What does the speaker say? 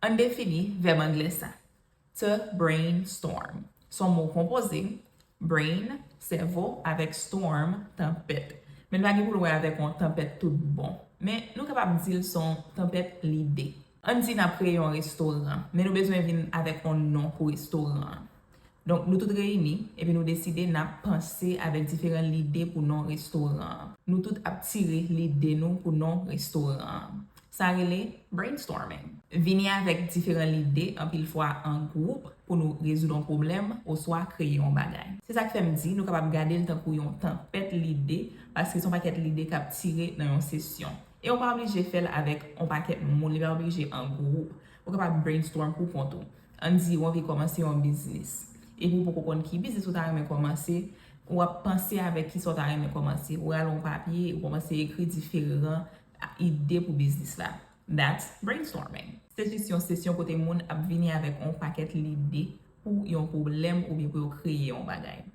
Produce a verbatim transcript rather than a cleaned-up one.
Ann defini vèb anglè sa. To brainstorm. Se yon mo konpoze, brain, sèvo, avèk storm, tanpèt. Men l pa gen pou l wè avèk yon tanpèt tout bon. Men nou kapab di l se yon tanpèt lide. Ann di n ap kreye yon restoran, men nou bezwen vin avèk yon non pou restoran an. Donk, nou tout reyini, epi nou deside n ap panse avèk diferan lide pou non restoran an. Nou tout ap tire lide nou pou non restoran an. Sa rele brainstorming. Vini avèk diferan lide, anpil fwa an gwoup, pou nou rezoud yon pwoblèm oswa kreye yon bagay. Se sa k fè m di nou kapab gade l tankou yon tanpèt lide, paske se yon pakèt lide k ap tire nan yon sesyon. E ou pa oblije fè l avèk yon pakèt moun, li pa oblije an gwoup. Ou kapab brainstorm pou kont ou. Ann di ou anvi kòmanse yon biznis. Epi ou poko konn ki biznis ou ta renmen kòmanse, ou ap panse avèk kisa ou ta renmen kòmanse. Ou rale yon papye, ou kòmanse ekri diferan ide pou biznis la. That's brainstorming. Se jis yon sesyon kote moun ap vini avèk yon pakèt lide pou yon pwoblèm oubyen pou yo kreye yon bagay.